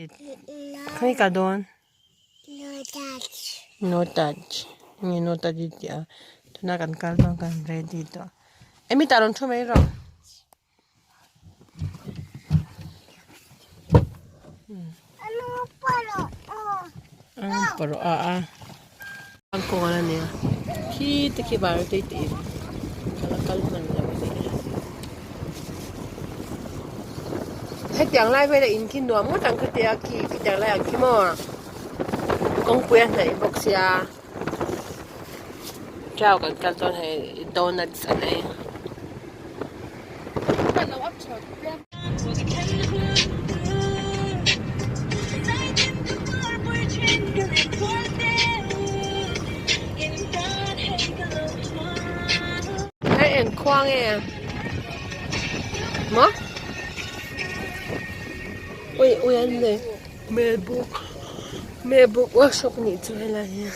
Khawi ka dawn? No touch. Nge no touch i tih a? Tuna kan kal dawn kan ready tawh. Emi tah rawn thu mai rawh. Pawh a a. An kawl a nia. Khi te khi var tui tih in ka la kal hman lo a nih hi. Hetiang lai vela in khi nuam ngawt ang khatia khi khitiang lai ang khi maw kawngpui a hnaih bawk sia chau kan kal chuan hei donuts an ei. Hei eng khua nge maw ui ui an nei melbuk melbuk workshop anih chu helai hi.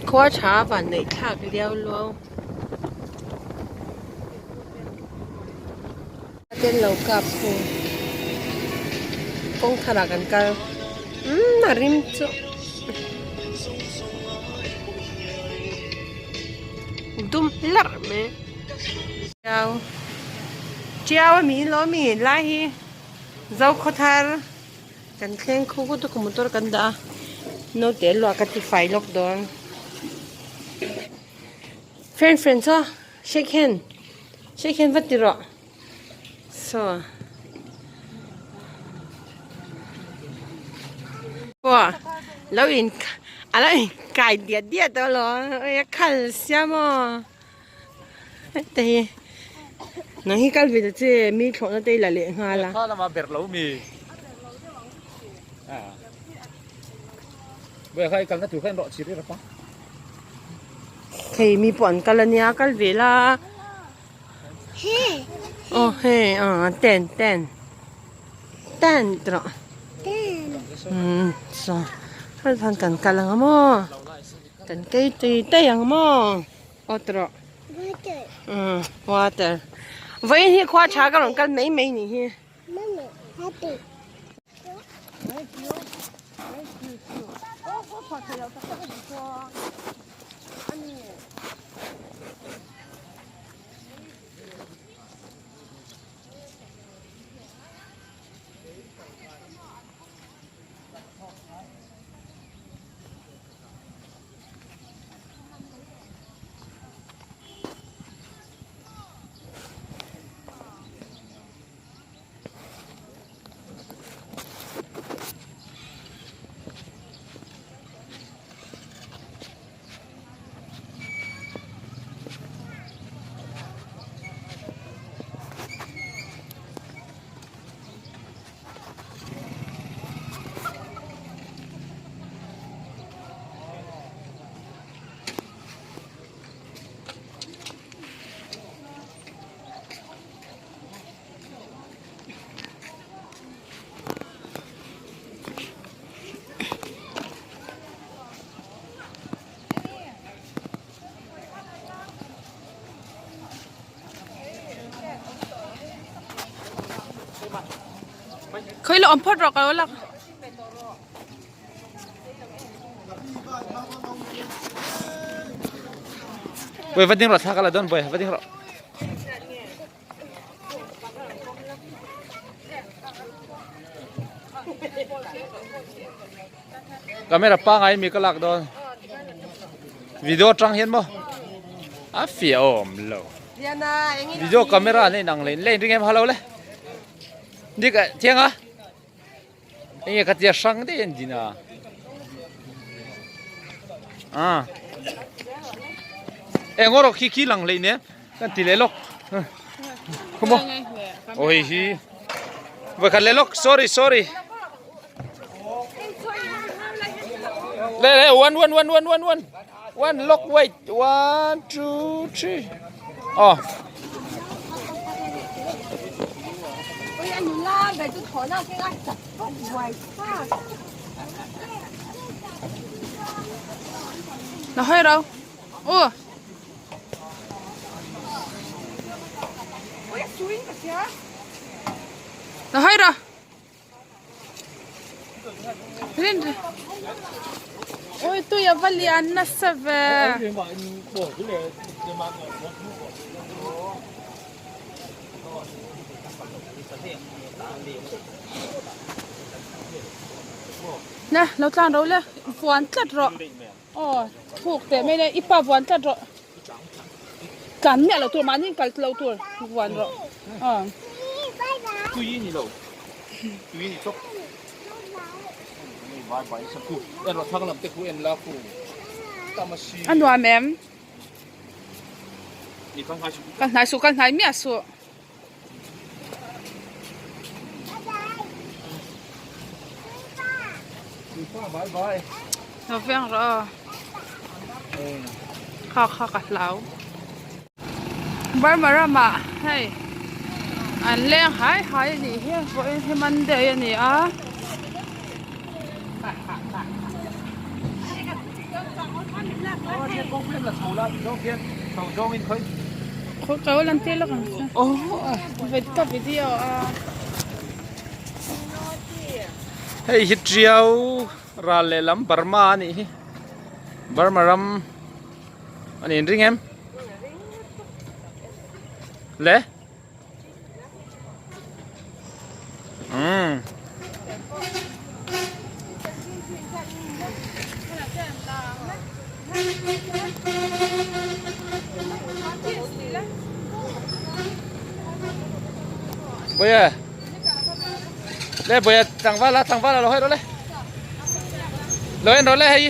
Khua tha van neih thlak liau luau. Ten lo kap khu kawng thar ah kan kal umm a rim chu dum hlarh mai tiau tiau a mi lo mi lai hi. Zokhawthar kan thleng khu kut a motor kan dah a naute a luah ka ti fai lawk dawn friend friend saw shake hand shake hand va ti rawh saw pawh lo in a lo in kai diat diat alawm a khal sia maw. Heta hi nang hi kal ve ta che mi thlawhna te i la leh nghal a. Kha lama ber lo mi. Bawih kha i kalna tur kha in rawh chir i rapa. Hei mi pawh an kal ania kal ve la. Aw hei ah ten ten ten tawh. Umm saw hei khan kan kal ang a maw kan kei tei tei ang maw. Aw tawh umm water vawiin hi khua tha ka rawn kal mai mai nih hi. Khawi la awm phawt rawh ka lo la. Bawih va ding rawh thla ka la dawn bawih va ding rawh. Camera pangai mi ka lak dawn. Video atang hian maw a fiah awm lo. Video camera nei nang le le ring em halo le. Dik thiang a. Enge ka tia hrang daih an din a. Ah. Eng rawh khi khi lang hlei nen kan ti leh lawk. Come on. Oi hi. Voi khat leh lawk. Sorry sorry. Le le one one one one one one. One lock wait. One two three. Oh. Nó hơi đâu? Ủa. Lo hawi rawh. Rin Ui tui a va lian nasa ve. Nè, lo tlan ro le, vuan tlat rawh. Aw, thuk teh mai le, i pa vuan tlat rawh. Tlan miah lo tur, mahni in kal lo tur vuan rawh. Aw. Tui ni lo. Tui ni chawk. Bye bye sa khu. En rawh thlang lam te khu en la khu. Tamasi. A nuam em? Ni kal hnai su. Kal hnai su, kal hnai miah su. Lo veng rawh aw. Kha kha ka hlau. Burma ramah hei an leng hai hai a nih hi vawiin hi Monday a ni a. Khaw lan tir lawk ang che ka video a. Hei hi Tiau ral lehlam Burma a nih hi Burma ram a niin ring em le. Umm. Boya. Le boya tlangval a tlangval a lo hawi rawh le. Lo en rawh le hei.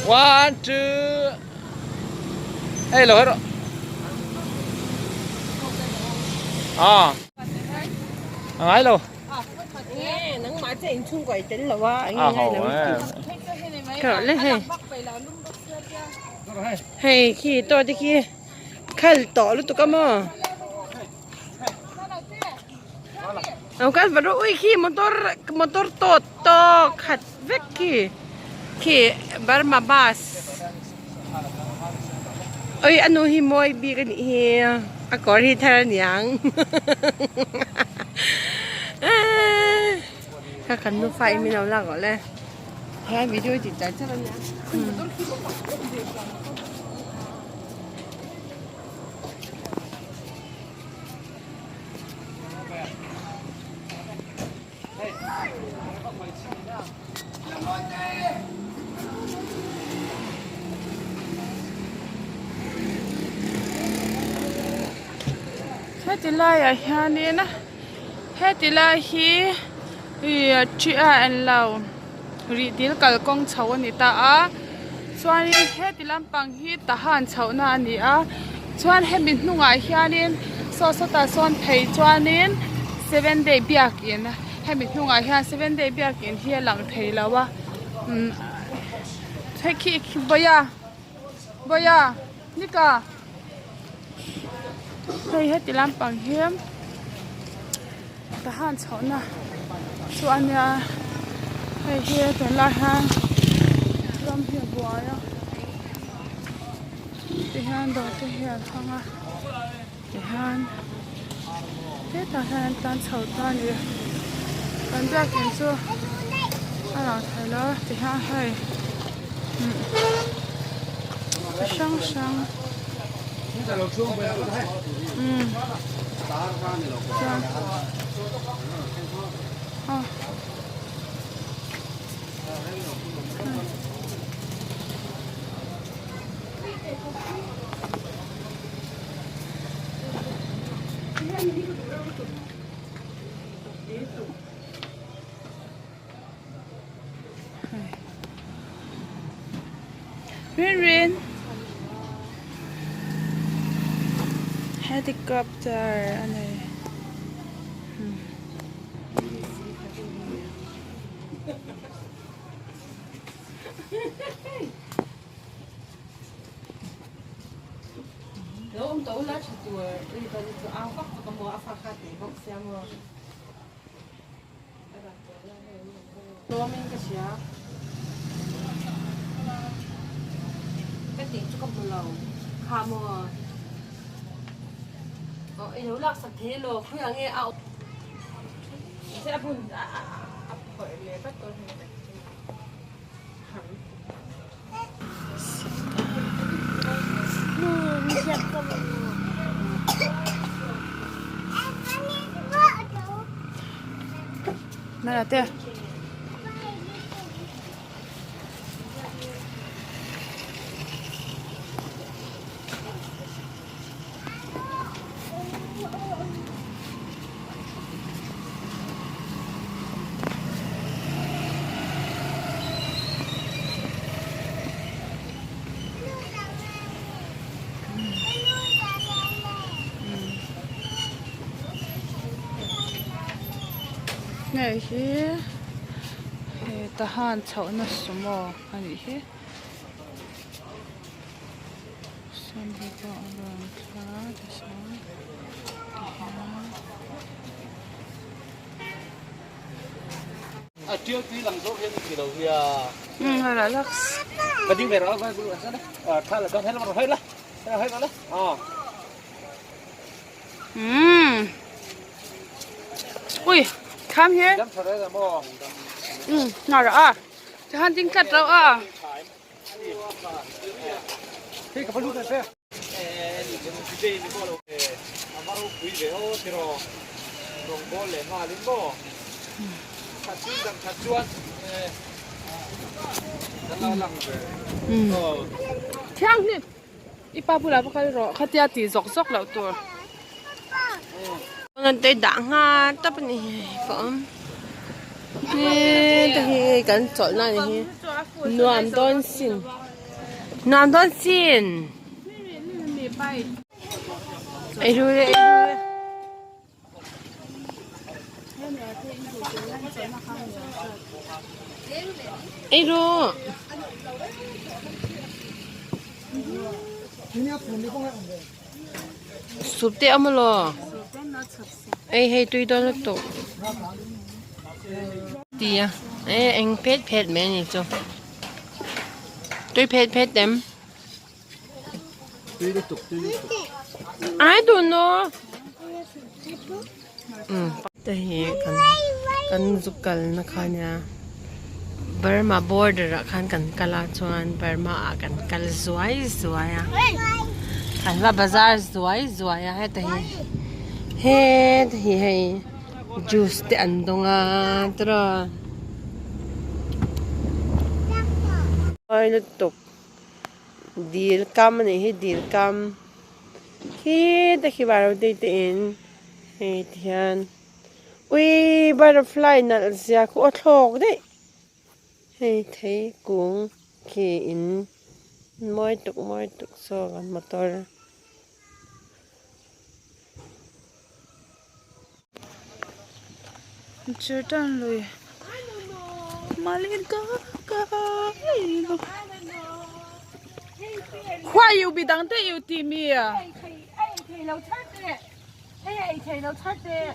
One two. Hei lo hawi rawh. Ah. A ngai lo. Nangmah che inchhungkaw i tel lo a, eng nge ngai lo i ti. Le hei. Hei khi to te khi khal tawh lutuk a maw. Lo kal va rawh ui khi motor motor tawt tawk khat vek khi khi Burma bus ui a nu hi mawi bik a nih hi a kawr hi thar a niang kha kan nufa in min lo lak rawh le he video hi tih char char a nia. Heti laiah hianin heti lai hi ih ṭhi a englo rih dil kalkawng chho a ni ta a chuanin heti lampang hi tahan chhohna a ni a chuan hemi hnungah hianin saw sawtah sawn phei chuanin seven day biakin hemi hnungah hian seven day biakin hi a lang thei lo a umm hei khi vawiah vawiah nika hei heti lampang hi tahan chhohna chu a nia hei hi tunlai hian ram hi a buai a tihian dawr te hi an hmang a tihian hetah hian an tlan chho ta a ni kan biakin chu a lang thei lo a tihian hei chi hrang hrang umm chuan aw. Rin Rin Helicopter a nei. Tlawmin ka hria. Ka tih chu ka hmu lo. Kha maw? Nala te. Hei hi hei tahan chhohna sumo a nih hi. Assembly pawh a rawn thla tichuan tihian. A tial tui lang zawk hian i ti lo nia. Umm a la laks. Ka ding ve rawh a vai bul an san a. Thla la chuan helam rawn hawi la. Helam hawi la. Aw. Umm. Ui, come here. Dam tha reng em aw. Umm, na ra a. Tihan ding tlat lo a. Thianghlim i pa bulah va kal rawh khatia tih zawk zawk loh tur. Te dah nghal tawp a ni ka awm he te hi kan chawlh na a ni hi nuam dawn sin nuam dawn sin ei ru e ei ru e. Ei ru. Soup te a awm alaw ei hei tui dawn lutuk tia e eng phet phet mai ani chu tui phet phet em I don't know te hi kan kan zuk kal na kha nia Burma border ah khan kan kal a chuan Burma ah kan kal zuai zuai a kan va bazar zuai zuai a heta hi heta hi hei juice te an dawng a tiraw mawi lutuk dil kam anih hi dil kam khita khi varoti te in hei tihian Ui butterfly nalh zia khu a thlawk daih hei thei kung khi in mawi tuk mawi tuk zawk an motor. Jordan lui Hei ei thei lo chhar teh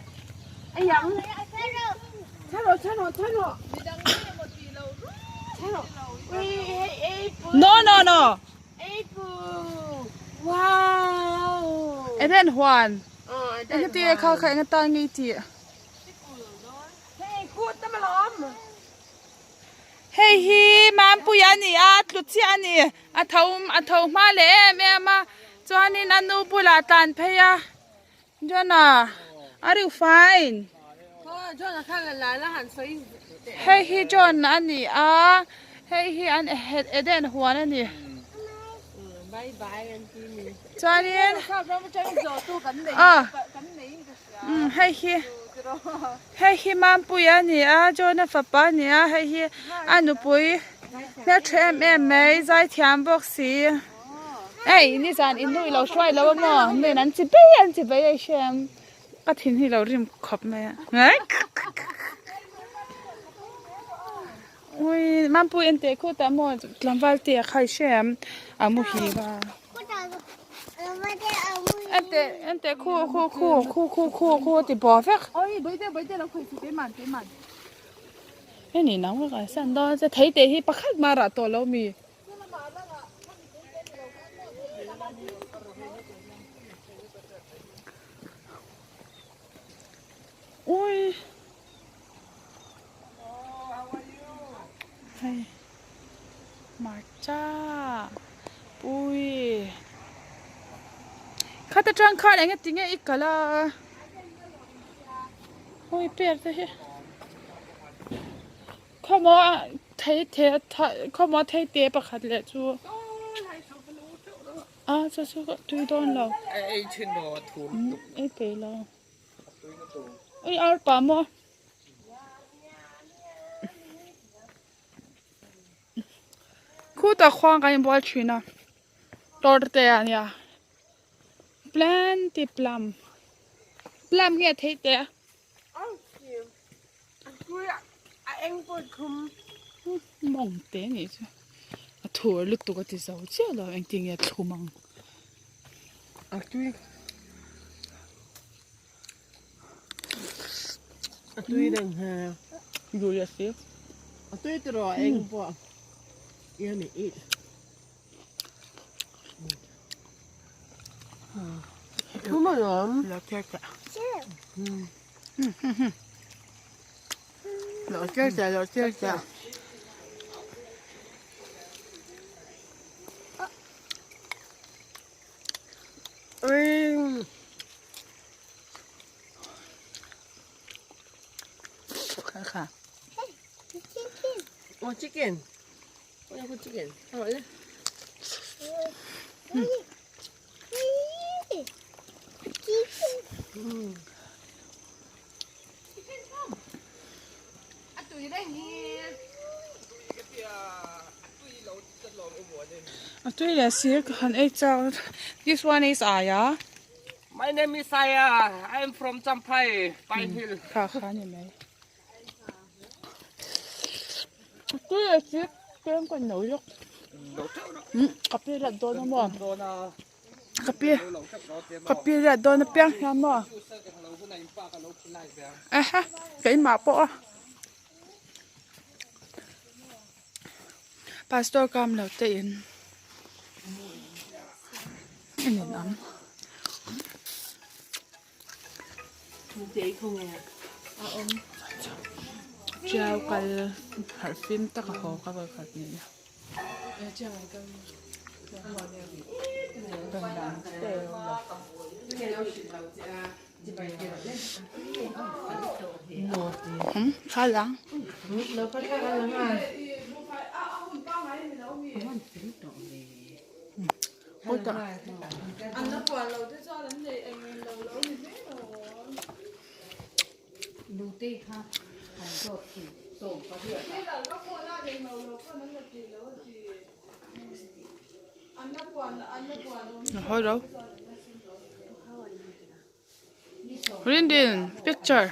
ei ang chhar rawh chhar rawh chhar rawh chhar rawh ui hei ei pu No no no ei pu wow Eden huan eng ti kha kha eng tan nge ti hei kut tam alawm Hei hi Mampuia a ni a tlu chiah a ni a tho a tho hma leh em em a chuanin a nu bulah tlan phei a John-a are you fine hei hi John a ni a hei hi an Eden huan a ni chuanin ah hei hi. Hei hi Mampuia a ni a, John-a fapa a ni a, hei hi a nupui hmeltha em em mai zaithiam bawk si. Ei nizan in nu i lo hruai lo a maw? Nen an chi ber an chi ber a i hria em? Ka thin hi lo rim khawp mai a. Ui Mampui en teh khutah maw tlangval te a kha i hria em? A muhil a. Ente ente khu khu khu khu khu khu khu ti bo vek. Oi boite boite lo khoi te man te man. Eni nang ka san do che thei te hi pakhat ma ra to lo mi. Cha Pui Khata tang khan eng tinge i kal a Ui per te hi Khawmaw thei the khawmaw thei te pakhat leh chu a chu chu tui dawn lo ei peih lo ui ar pah maw. Khutah khuang kan inbual thin a tawr te a nia plenty plum plum nge thei teh a. Mawng te nih chu a thur lutuk a ti zo chiah lo engtin nge a thlum ang. A tui reng he. Duh leh si. A tui tiraw eng pawh i ni i. Thum alawm. Lo cher teh. Lo cher teh lo cher teh. Kha. Oh, chicken. Oh, chicken. Oh, le. A tui leh sir ka han ei chak this one is Aya. My name is Aya. I am from Champhai, Pine Hill. Kha kha ni mai. A tui leh sir tlem ka no lawk. Ka pi rat dawn a maw. Ka pi ka pi rat dawn apiang hian maw. Aha keimah pawh a. Pastor kam lo te in en in ang. Tiau kal harh fim tak a haw ka vawikhat ni a. Thla lang. Hello. Rindin picture.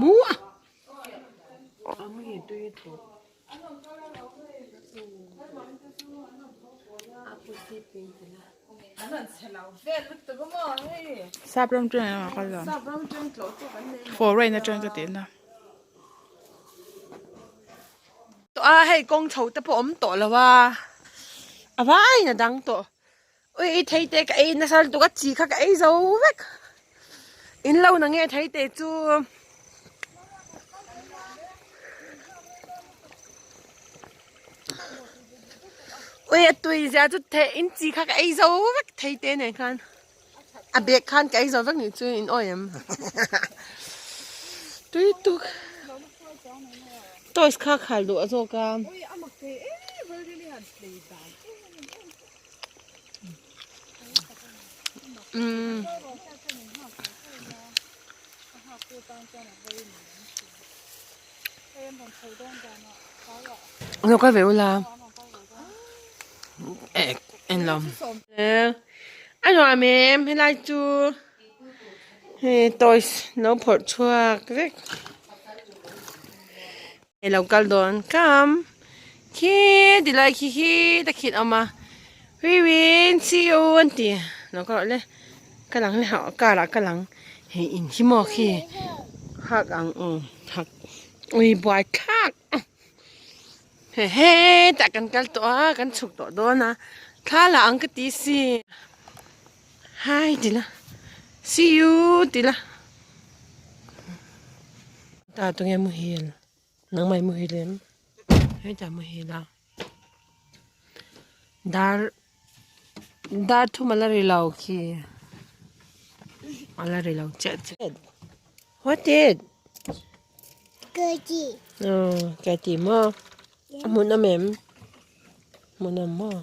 Mu a. Sap ram tang emaw ka la foreign atang ka tih na. Tawh a hei kawng chho te pawh awm tawh lo a a vaiin a dang tawh ui i thei te ka ei nasa lutuk a chi kha ka ei zo vek in lo na nge thei te chu. Ui a tui zia chu the in chi kha ka ei zo vek thei te nen khan a bag khan ka ei zo vek nih chu in awi em tui tuk toys kha khal duh a zawk a. Umm. Lo kal ve ula eh en lo a nuam em helai chu hei toys lo phawrh chhuak vek hei lo kal dawn kam khi ti lai khi khi ta khit awm a we will see you an ti lo kal rawh le ka lang le hah car ah ka lang hei in hi maw khi hak ang aw hak ui buai thlak he hetah kan kal tawh a kan chhuk tawh dawn a thla la ang ka ti si. Hi ti la. See you ti la. Ta tunge muhil. Nangmah i muhil em? Hetah muhil a. Dar dar thum ala ri lo khi. Ala ri lo chiah chiah. What did? Katie. Oh, Katie maw? A hmun awm em? Hmun awm maw?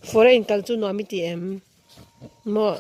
Foreign kal chu nuam i ti em? Maw?